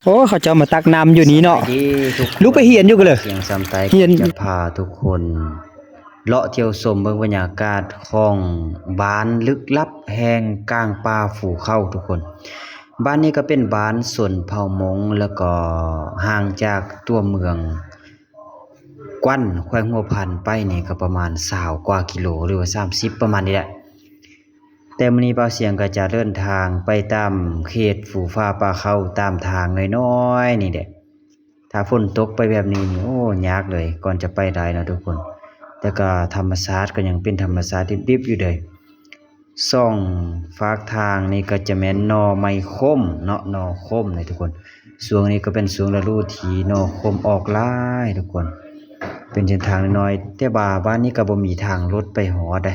ໂອ້ ເຂົາເຈົ້າມາຕັກນ້ຳຢູ່ນີ້ເນາະ. ສະບາຍດີທຸກຄົນ. ລູກໄປຮຽນຢູ່ກັນເລີຍ. ສຽງສຳໄຕ ຮຽນ ຈະພາທຸກຄົນເລາະທ່ຽວຊົມເບິ່ງບັນຍາກາດຂອງບ້ານລຶກລັບແຫ່ງກາງປ່າພູເຂົາທຸກຄົນ. ບ້ານນີ້ກໍເປັນບ້ານຊົນເຜົ່າມົ້ງ ແລ້ວກໍຫ່າງຈາກຕົວເມືອງກວັນ ແຂວງຫົວພັນ ໄປນີ້ກໍປະມານຊາວກວ່າກິໂລ ຫຼືວ່າສາມສິບ ປະມານນີ້ແຫຼະ. ແຕ່ມື້ນີ້ບ່າວສຽງກໍຈະເດີນທາງໄປຕາມເຂດພູຜາປ່າເຂົາ ຕາມທາງນ້ອຍໆນີ້ແຫຼະ. ຖ້າຝົນຕົກໄປແບບນີ້ນີ້ ໂອ້ ຍາກເລີຍ ກ່ອນຈະໄປໄດ້ເນາະທຸກຄົນ. ແຕ່ກໍທຳມະຊາດກໍຍັງເປັນທຳມະຊາດດິບໆຢູ່ເດີ. ສອງຟາກທາງນີ້ກໍຈະແມ່ນໜໍ່ໄມ້ຂົມເນາະ, ໜໍ່ຂົມເດ້ທຸກຄົນ. ຊ່ວງນີ້ກໍເປັນຊ່ວງລະດູທີ່ໜໍ່ຂົມອອກຫຼາຍທຸກຄົນ. ເປັນເສັ້ນທາງນ້ອຍໆ ແຕ່ວ່າບ້ານນີ້ກໍບໍ່ມີທາງລົດໄປຮອດເດ້.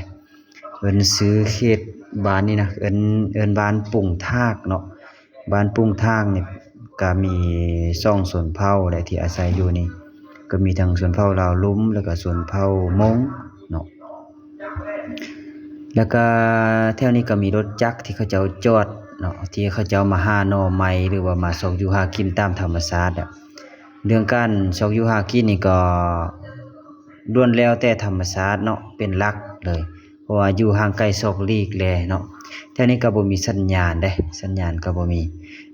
ເອີ້ນຊື່ເຂດບ້ານນີ້ນະ ເອີ້ນ ເອີ້ນບ້ານປຸງທາກເນາະ. ບ້ານປຸງທາກນີ້ກະມີສອງຊົນເຜົ່າແຫຼະທີ່ອາໄສຢູ່ນີ້ ກະມີທັງຊົນເຜົ່າລາວລຸ່ມ ແລ້ວກະຊົນເຜົ່າມົ້ງເນາະ. ແລ້ວກະແຖວນີ້ກະມີລົດຈັກທີ່ເຂົາເຈົ້າຈອດເນາະ ທີ່ເຂົາເຈົ້າມາຫາໜໍ່ໄມ້ ຫຼືວ່າມາຊອກຢູ່ຫາກິນຕາມທຳມະຊາດອະ. ເລື່ອງການຊອກຢູ່ຫາກິນນີ້ກໍລ້ວນແລ້ວແຕ່ທຳມະຊາດເນາະ ເປັນຫຼັກເລີຍ. ເພາະວ່າຢູ່ຫ່າງໄກສອກຫຼີກແລເນາະ. ແຖວນີ້ກໍບໍ່ມີສັນຍານເດ້ ສັນຍານກໍບໍ່ມີ.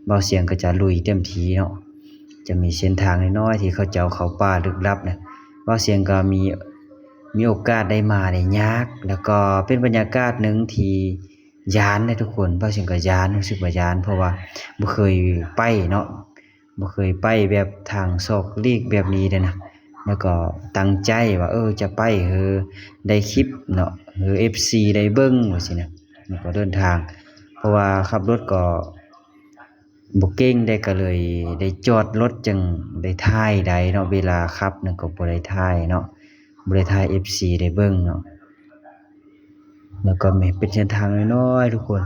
ບ່າວສຽງກໍຈະລຸຍເຕັມທີ່ເນາະ. ຈະມີເສັ້ນທາງນ້ອຍໆທີ່ເຂົາເຈົ້າເຂົ້າປ່າລຶກລັບນະ. ບ່າວສຽງກໍມີ ມີໂອກາດໄດ້ມານີ້ຍາກ ແລ້ວກໍເປັນບັນຍາກາດໜຶ່ງທີ່ຢ້ານເດ້ທຸກຄົນ. ບ່າວສຽງກໍຢ້ານ ຮູ້ສຶກວ່າຢ້ານ ເພາະວ່າບໍ່ເຄີຍໄປເນາະ. ບໍ່ເຄີຍໄປແບບທາງຊອກຫຼີກແບບນີ້ເດ້ນະ. ແລ້ວກໍຕັ້ງໃຈວ່າ ເອີ ຈະໄປເພື່ອໄດ້ຄລິບເນາະ ເພື່ອເອັຟຊີໄດ້ເບິ່ງວ່າຊີ້ນະ. ແລ້ວກໍເດີນທາງ ເພາະວ່າຂັບລົດກໍບໍ່ເກັ່ງເດ້ ກໍເລີຍໄດ້ຈອດລົດຈຶ່ງໄດ້ຖ່າຍໄດ້ເນາະ. ເວລາຂັບນັ້ນກໍບໍ່ໄດ້ຖ່າຍເນາະ ບໍ່ໄດ້ຖ່າຍເອັຟຊີໄດ້ເບິ່ງເນາະ. ແລ້ວກໍແມ່ນເປັນເສັ້ນທາງນ້ອຍໆທຸກຄົນ.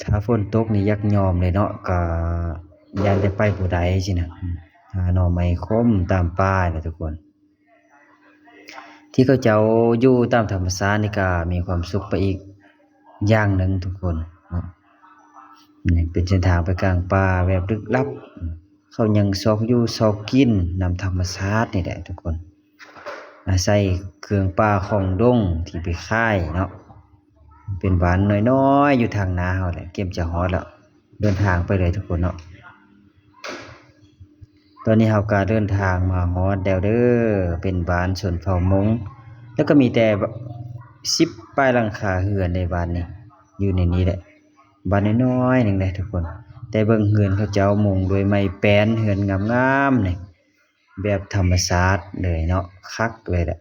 ຖ້າຝົນຕົກນີ້ຢາກຍອມເລີຍເນາະ ກະຢ້ານແຕ່ໄປບໍ່ໄດ້ຊີ້ນະ. ຫາໜໍ່ໄມ້ຂົມຕາມປ່າແຫຼະທຸກຄົນ. ທີ່ເຂົາເຈົ້າຢູ່ຕາມທຳມະຊາດນີ້ກະມີຄວາມສຸກໄປອີກຢ່າງໜຶ່ງທຸກຄົນເນາະ. ນີ້ເປັນເສັ້ນທາງໄປກາງປ່າແບບລຶກລັບ. ເຂົາຍັງຊອກຢູ່ຊອກກິນນຳທຳມະຊາດນີ້ແຫຼະທຸກຄົນ. ອາໄສເຄື່ອງປ່າຂອງດົງທີ່ໄປຂາຍເນາະ. ເປັນບ້ານນ້ອຍໆຢູ່ທາງໜ້າເຮົາແຫຼະ ເກືອບຈະຮອດແລ້ວ. ເດີນທາງໄປເລີຍທຸກຄົນເນາະ. ຕອນນີ້ເຮົາກໍເດີນທາງມາຮອດແລ້ວເດີ. ເປັນບ້ານຊົນເຜົ່າມົ້ງ ແລ້ວກໍມີແຕ່ສິບປາຍຫຼັງຄາເຮືອນໃນບ້ານນີ້ ຢູ່ໃນນີ້ແຫຼະ. ບ້ານນ້ອຍໆໜຶ່ງເດ້ທຸກຄົນ. ແຕ່ເບິ່ງເຮືອນເຂົາເຈົ້າມຸງດ້ວຍໄມ້ແປ້ນ ເຮືອນງາມໆນີ້. ແບບທຳມະຊາດເລີຍເນາະ ຄັກເລີຍແຫຼະ.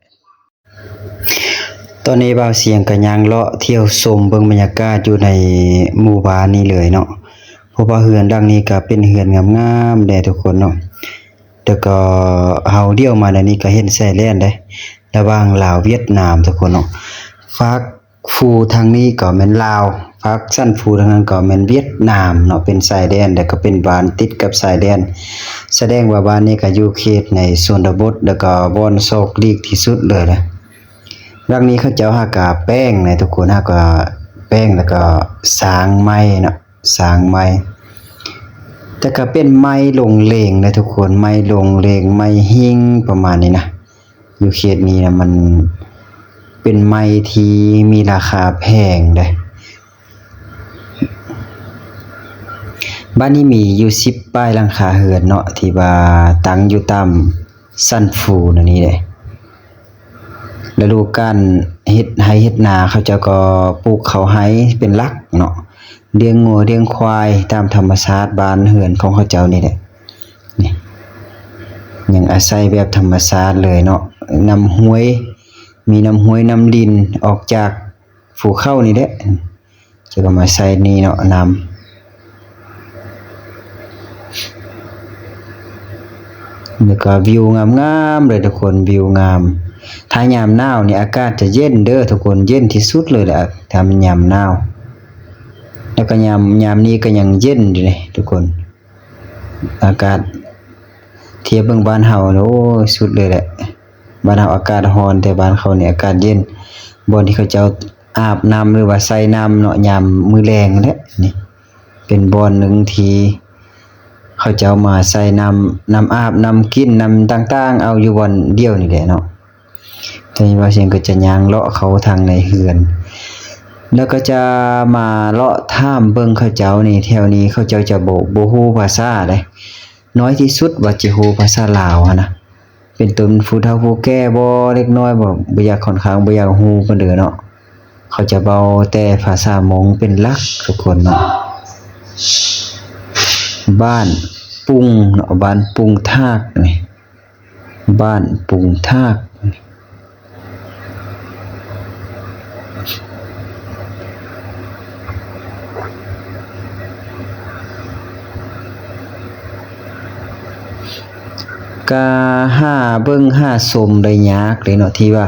ຕອນນີ້ບ່າວສຽງກະຍ່າງເລາະທ່ຽວຊົມເບິ່ງບັນຍາກາດຢູ່ໃນໝູ່ບ້ານນີ້ເລີຍເນາະ. ເພາະວ່າເຮືອນຫຼັງນີ້ກະເປັນເຮືອນງາມໆແດ່ທຸກຄົນເນາະ. ແລ້ວກໍເຮົາຫຼຽວມາແນວນີ້ກະເຫັນຊາຍແດນເດ້ ລະຫວ່າງລາວຫວຽດນາມທຸກຄົນເນາະ. ຟາກ ພູທາງນີ້ກໍແມ່ນລາວ, ພາກສັນພູທາງນັ້ນກໍແມ່ນຫວຽດນາມເນາະ, ເປັນຊາຍແດນ ແລ້ວກໍເປັນບ້ານຕິດກັບຊາຍແດນ. ສະແດງວ່າບ້ານນີ້ກໍຢູ່ເຂດໃນຊົນນະບົດ ແລ້ວກໍບ່ອນສອກຫຼີກທີ່ສຸດເລີຍນະ. ຫຼັງນີ້ເຂົາເຈົ້າຫາກະແປງນະທຸກຄົນ, ຫາກະແປງ ແລ້ວກໍສ້າງໃໝ່ເນາະ, ສ້າງໃໝ່. ແຕ່ກໍເປັນໄມ້ລົງເລງນະທຸກຄົນ, ໄມ້ລົງເລງ, ໄມ້ຫິ້ງປະມານນີ້ນະ. ຢູ່ເຂດນີ້ນະ ມັນເປັນໄມ້ທີ່ມີລາຄາແພງເດ້. ບ້ານນີ້ມີຢູ່ສິບປາຍຫຼັງຄາເຮືອນເນາະ ທີ່ວ່າຕັ້ງຢູ່ຕາມສັນພູແນວນີ້ເດ້. ລະດູການເຮັດໄຮ່ເຮັດນາ ເຂົາເຈົ້າກໍປູກເຂົ້າໄຮ່ເປັນຫຼັກເນາະ, ລ້ຽງງົວລ້ຽງຄວາຍຕາມທຳມະຊາດບ້ານເຮືອນຂອງເຂົາເຈົ້ານີ້ແຫຼະ. ນີ້ ຍັງອາໄສແບບທຳມະຊາດເລີຍເນາະ, ນ້ຳຫ້ວຍ ມີນ້ຳຫ້ວຍນ້ຳລິນອອກຈາກພູເຂົານີ້ແຫຼະ, ຈະກໍມາໃສ່ນີ້ເນາະ ນ້ຳ. ແລ້ວກໍວິວງາມໆເລີຍທຸກຄົນ, ວິວງາມ. ຖ້າຍາມໜາວນີ້ອາກາດຈະເຢັນເດີທຸກຄົນ, ເຢັນທີ່ສຸດເລີຍແຫຼະ ຖ້າມັນຍາມໜາວ. ແລ້ວກໍຍາມ ຍາມນີ້ກໍຍັງເຢັນຢູ່ເດ້ທຸກຄົນ. ອາກາດທຽບເບິ່ງບ້ານເຮົາ ໂອ້ຍ ສຸດເລີຍແຫຼະ. ບ້ານເຮົາອາກາດຮ້ອນ ແຕ່ບ້ານເຂົານີ້ອາກາດເຢັນ. ບ່ອນທີ່ເຂົາເຈົ້າອາບນ້ຳ ຫຼືວ່າໃສ່ນ້ຳເນາະ ຍາມມື້ແລງແຫຼະ. ນີ້ເປັນບ່ອນໜຶ່ງທີ່ ເຂົາເຈົ້າມາໃສ່ນ້ຳ ນ້ຳອາບ ນ້ຳກິນ ນ້ຳຕ່າງໆ ເອົາຢູ່ບ່ອນດຽວນີ້ແຫຼະເນາະ. ຕອນນີ້ບ່າວຊຽງກໍຈະຍ່າງເລາະເຂົ້າທາງໃນເຮືອນ ແລ້ວກໍຈະມາເລາະຖາມເບິ່ງເຂົາເຈົ້ານີ້ ແຖວນີ້ເຂົາເຈົ້າຈະບໍ່ ບໍ່ຮູ້ພາສາເດ້ ນ້ອຍທີ່ສຸດວ່າຈະຮູ້ພາສາລາວຫັ້ນນະ. ເປັນຕົ້ນຜູ້ເຖົ້າຜູ້ແກ່ບໍ ເດັກນ້ອຍບໍ ບໍ່ຢາກ ຂ້ອນຂ້າງບໍ່ຢາກຮູ້ປານໃດເນາະ. ເຂົາຈະເວົ້າແຕ່ພາສາມົ້ງເປັນຫຼັກທຸກຄົນເນາະ. ບ້ານປຸງເນາະ ບ້ານປຸງທາກນີ້ ບ້ານປຸງທາກ. ກະຫາເບິ່ງຫາຊົມໄດ້ຍາກເລີຍເນາະ ທີ່ວ່າ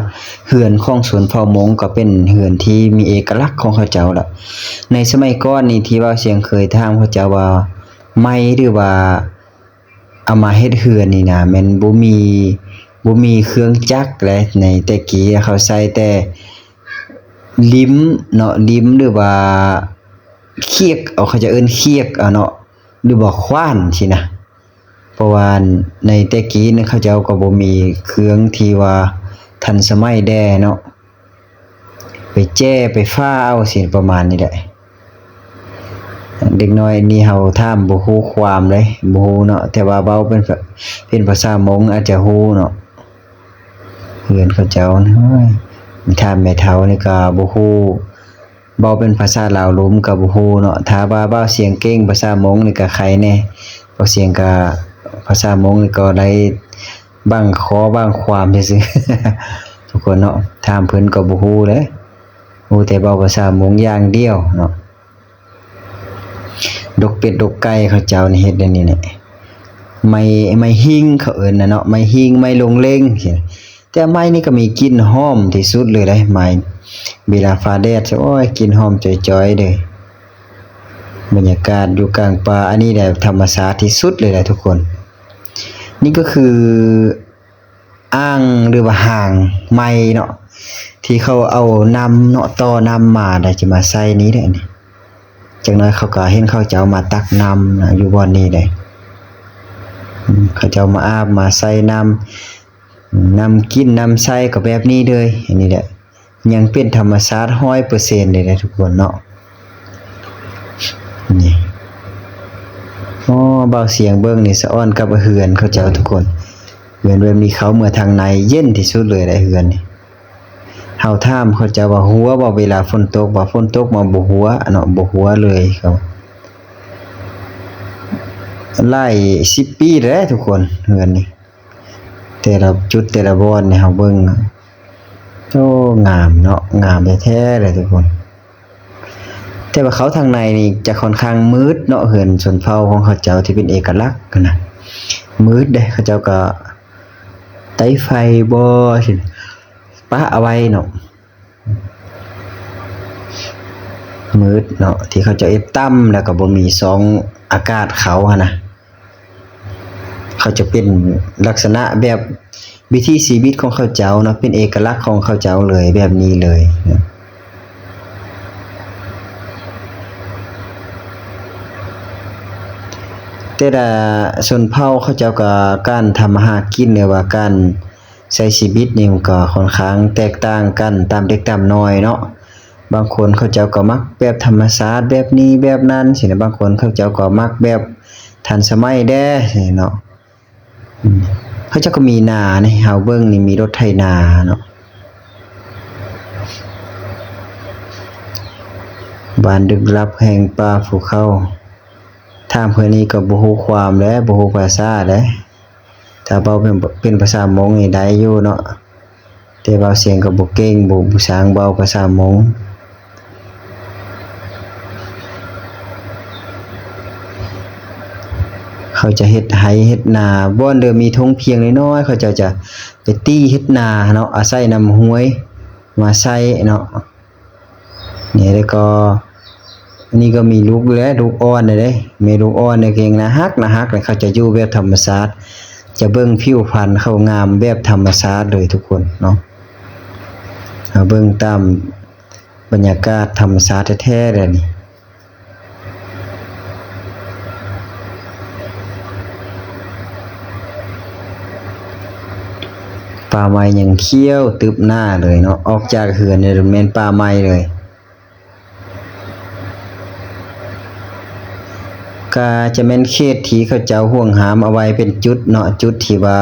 ເຮືອນຂອງຊົນເຜົ່າມົ້ງກໍເປັນເຮືອນທີ່ມີເອກະລັກຂອງເຂົາເຈົ້າລະ. ໃນສະໄໝກ່ອນນີ້ທີ່ວ່າຊຽງເຄີຍຖາມເຂົາເຈົ້າວ່າ ໄມ້ ຫຼືວ່າ ເອົາມາເຮັດເຮືອນນີ້ນະ ແມ່ນບໍ່ມີ ບໍ່ມີເຄື່ອງຈັກແລະ ໃນແຕ່ກີ້ເຂົາໃຊ້ແຕ່ລິມເນາະ ລິມ ຫຼືວ່າຂຽກເອົາ ເຂົາເຈົ້າເອີ້ນຂຽກເອົາເນາະ ຫຼືວ່າຂວານຊີ້ນະ. ເພາະວ່າໃນແຕ່ກີ້ນັ້ນເຂົາເຈົ້າກໍບໍ່ມີເຄື່ອງທີ່ວ່າທັນສະໄໝແດ່ເນາະ. ໄປແຈ້ໄປຟາເອົາຊີ້ ປະມານນີ້ແຫຼະ. ເດັກນ້ອຍນີ້ເຮົາຖາມບໍ່ຮູ້ຄວາມເລີຍ ບໍ່ຮູ້ເນາະ ແຕ່ວ່າເວົ້າເປັນ ເປັນພາສາມົ້ງອາດຈະຮູ້ເນາະ. ເຮືອນເຂົາເຈົ້ານີ້ ໂອ້ຍ ຖາມແມ່ເຖົ້ານີ້ກໍບໍ່ຮູ້ ເວົ້າເປັນພາສາລາວລຸ່ມກໍບໍ່ຮູ້ເນາະ. ຖ້າວ່າບ່າວຊຽງເກັ່ງພາສາມົ້ງນີ້ກໍໄຄແດ່ ບ່າວຊຽງກໍພາສາມົ້ງນີ້ກໍໄດ້ ບາງຂໍ້ບາງຄວາມຊື່ໆ ທຸກຄົນເນາະ. ຖາມເພິ່ນກໍບໍ່ຮູ້ເດ້ ຮູ້ແຕ່ເວົ້າພາສາມົ້ງຢ່າງດຽວເນາະ. ດົກເປັດດົກໄກ່ເຂົາເຈົ້ານີ້ເຮັດແນວນີ້ແຫຼະ. ໄມ້ ໄມ້ຫິ້ງເຂົາເອີ້ນນະເນາະ ໄມ້ຫິ້ງ ໄມ້ລົງເລັງ ແຕ່ໄມ້ນີ້ກໍມີກິ່ນຫອມທີ່ສຸດເລີຍເດ້ ໄມ້ ເວລາຟ້າແດດ ໂອ້ຍ ກິ່ນຫອມຈ່ອຍໆເລີຍ. ບັນຍາກາດຢູ່ກາງປ່າ ອັນນີ້ແຫຼະທຳມະຊາດທີ່ສຸດເລີຍແຫຼະທຸກຄົນ. ນີ້ກໍຄື ອ່າງ ຫຼືວ່າຫາງໄມ້ເນາະ ທີ່ເຂົາເອົານ້ຳເນາະ ຕໍ່ນ້ຳມາ ແລ້ວຈະມາໃສ່ນີ້ແຫຼະນີ້. ຈັກໜ້ອຍເຂົາກໍເຫັນເຂົາເຈົ້າມາຕັກນ້ຳນະ ຢູ່ບ່ອນນີ້ເດ້ ອືມ ເຂົາເຈົ້າມາອາບມາໃສ່ນ້ຳ ນ້ຳກິນນ້ຳໃຊ້ກໍແບບນີ້ເລີຍ ອັນນີ້ແຫຼະ. ຍັງເປັນທຳມະຊາດຮ້ອຍເປີເຊັນເລີຍນະທຸກຄົນເນາະ. ນີ້ ໂອ້ ບ່າວຊຽງເບິ່ງນີ້ ສະອອນກັບເຮືອນເຂົາເຈົ້າທຸກຄົນ. ເຮືອນແບບນີ້ເຂົ້າເມືອທາງໃນເຢັນທີ່ສຸດເລີຍແຫຼະເຮືອນນີ້. ເຮົາຖາມເຂົາເຈົ້າວ່າຮົ່ວບໍ່ ເວລາຝົນຕົກ ວ່າຝົນຕົກມາບໍ່ຮົ່ວເນາະ ບໍ່ຮົ່ວເລີຍ. ເຂົາ ຫຼາຍສິບປີແລ້ວທຸກຄົນ ເຮືອນນີ້. ແຕ່ລະຈຸດແຕ່ລະບ່ອນນີ້ເຮົາເບິ່ງ ໂອ້ ງາມເນາະ ງາມແທ້ໆເລີຍທຸກຄົນ. ແຕ່ວ່າເຂົ້າທາງໃນນີ້ຈະຂ້ອນຂ້າງມືດເນາະ ເຮືອນຊົນເຜົ່າຂອງເຂົາເຈົ້າທີ່ເປັນເອກະລັກຫັ້ນນະ ມືດເດ້. ເຂົາເຈົ້າກໍໄຕ້ໄຟບໍ່ ປະເອົາໄວ້ເນາະ ມືດເນາະ ທີ່ເຂົາເຈົ້າເຮັດຕ່ຳ ແລ້ວກໍບໍ່ມີຊ່ອງອາກາດເຂົ້າຫັ້ນນະ. ເຂົາຈະເປັນລັກສະນະແບບວິຖີຊີວິດຂອງເຂົາເຈົ້າເນາະ ເປັນເອກະລັກຂອງເຂົາເຈົ້າເລີຍ ແບບນີ້ເລີຍ. ແຕ່ລະຊົນເຜົ່າເຂົາເຈົ້າກໍ ການທຳມາຫາກິນ ຫຼືວ່າການໃຊ້ຊີວິດນີ້ ມັນກໍຂ້ອນຂ້າງແຕກຕ່າງກັນຕາມເດັກຕາມນ້ອຍເນາະ. ບາງຄົນເຂົາເຈົ້າກໍມັກແບບທຳມະຊາດ ແບບນີ້ແບບນັ້ນຊີ້ນະ ບາງຄົນເຂົາເຈົ້າກໍມັກແບບທັນສະໄໝແດ່ຊີ້ເນາະ. ອືມ ເຂົາເຈົ້າກໍມີນາໃຫ້ເຮົາເບິ່ງນີ້ ມີລົດໄຖນາເນາະ. ບ້ານລຶກລັບແຫ່ງປ່າພູເຂົາ ຖາມເພິ່ນນີ້ກໍບໍ່ຮູ້ຄວາມແຫຼະ ບໍ່ຮູ້ພາສາແຫຼະ. ຖ້າເວົ້າເປັນ ເປັນພາສາມົ້ງນີ້ໄດ້ຢູ່ເນາະ ແຕ່ວ່າຊຽງກໍບໍ່ເກັ່ງ ບໍ່ ບໍ່ຊ່າງເວົ້າພາສາມົ້ງ. ເຂົາຈະເຮັດໄຮ່ເຮັດນາ ບ່ອນເດີມີທົ່ງພຽງນ້ອຍໆ ເຂົາເຈົ້າຈະໄປຕີເຮັດນາເນາະ ອາໄສນ້ຳຫ້ວຍມາໃຊ້ເນາະ. ນີ້ ແລ້ວກໍ ອັນນີ້ກໍມີລູກແລ້ວ ລູກອ່ອນແລ້ວເດ້ ແມ່ລູກອ່ອນນີ້ເກັ່ງ ໜ້າຮັກ ໜ້າຮັກ ແລ້ວເຂົາຈະຢູ່ແບບທຳມະຊາດ ຈະເບິ່ງຜິວພັນເຂົາງາມແບບທຳມະຊາດເລີຍທຸກຄົນເນາະ. ເຮົາເບິ່ງຕາມບັນຍາກາດທຳມະຊາດແທ້ໆເລີຍນີ້. ປ່າໄມ້ຍັງຂຽວຕຶບໜ້າເລີຍເນາະ, ອອກຈາກເຮືອນນີ້ແມ່ນປ່າໄມ້ເລີຍ. ກະຈະແມ່ນເຂດທີ່ເຂົາເຈົ້າຫວງຫ້າມເອົາໄວ້ເປັນຈຸດເນາະ, ຈຸດທີ່ວ່າ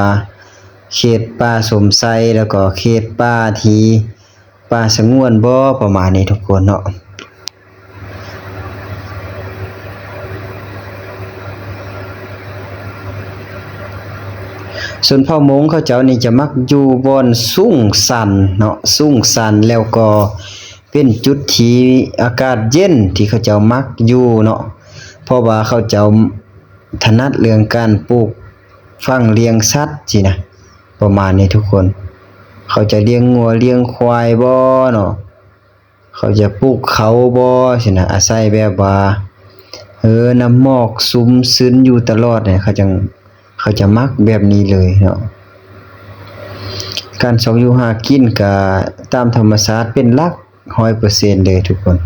ເຂດປ່າຊົມໄຊ ແລ້ວກໍເຂດປ່າທີ່ ປ່າສະຫງວນບໍ ປະມານນີ້ທຸກຄົນເນາະ. ຊົນເຜົ່າມົ້ງເຂົາເຈົ້ານີ້ຈະມັກຢູ່ບ່ອນສູງຊັນເນາະ, ສູງຊັນ ແລ້ວກໍເປັນຈຸດທີ່ອາກາດເຢັນ ທີ່ເຂົາເຈົ້າມັກຢູ່ເນາະ, ເພາະວ່າເຂົາເຈົ້າຖະໜັດເລື່ອງການປູກຝັງລ້ຽງສັດຊີ້ນະ. ປະມານນີ້ທຸກຄົນ, ເຂົາຈະລ້ຽງງົວລ້ຽງຄວາຍບໍເນາະ, ເຂົາຈະປູກເຂົ້າບໍຊີ້ນະ, ອາໄສແບບວ່າ ເອີ ນ້ຳໝອກຊຸ່ມຊືນຢູ່ຕະຫຼອດນີ້ ເຂົາຈັ່ງ ເຂົາຈະມັກແບບນີ້ເລີຍເນາະ. ການຊອກຢູ່ຫາກິນກະຕາມທຳມະຊາດເປັນຫຼັກຮ້ອຍເປີເຊັນເລີຍທຸກຄົນ.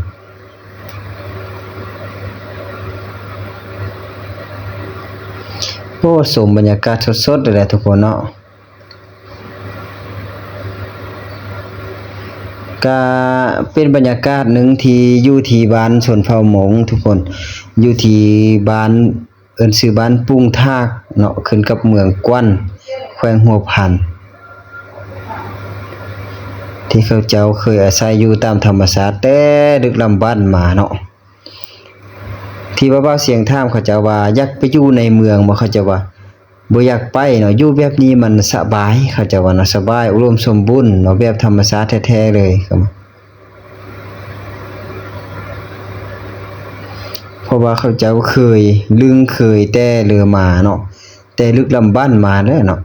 ໂອ້ ຊົມບັນຍາກາດສົດໆເລີຍແຫຼະທຸກຄົນເນາະ. ກະເປັນບັນຍາກາດໜຶ່ງທີ່ຢູ່ທີ່ບ້ານຊົນເຜົ່າມົ້ງທຸກຄົນ, ຢູ່ທີ່ບ້ານ ເອີ້ນຊື່ບ້ານປຸງທາກເນາະ, ຂຶ້ນກັບເມືອງກວັນ ແຂວງຫົວພັນ, ທີ່ເຂົາເຈົ້າເຄີຍອາໄສຢູ່ຕາມທຳມະຊາດແຕ່ດຶກດຳບັນມາເນາະ. ທີ່ວ່າບ່າວສຽງຖາມເຂົາເຈົ້າວ່າຢາກໄປຢູ່ໃນເມືອງບໍ່, ເຂົາເຈົ້າວ່າບໍ່ຢາກໄປເນາະ, ຢູ່ແບບນີ້ມັນສະບາຍ, ເຂົາເຈົ້າວ່າເນາະ, ສະບາຍ ອຸດົມສົມບູນເນາະ, ແບບທຳມະຊາດແທ້ໆເລີຍ. ເພາະວ່າເຂົາເຈົ້າເຄີຍ ລຶ້ງເຄີຍແຕ່ເລີມາເນາະ, ແຕ່ດຶກດຳບັນມາແລ້ວເນາະ.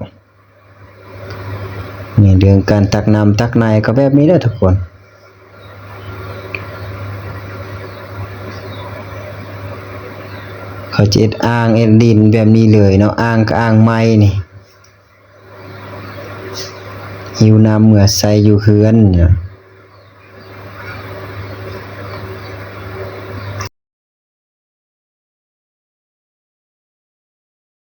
ນີ້ເລື່ອງການຕັກນ້ຳຕັກໃນກໍແບບນີ້ແຫຼະທຸກຄົນ, ເຂົາຈະເຮັດອ່າງເຮັດດິນແບບນີ້ເລີຍເນາະ, ອ່າງກໍອ່າງໄມ້ນີ້. ຫິ້ວນ້ຳເມືອໃສ່ຢູ່ເຮືອນເນາະ.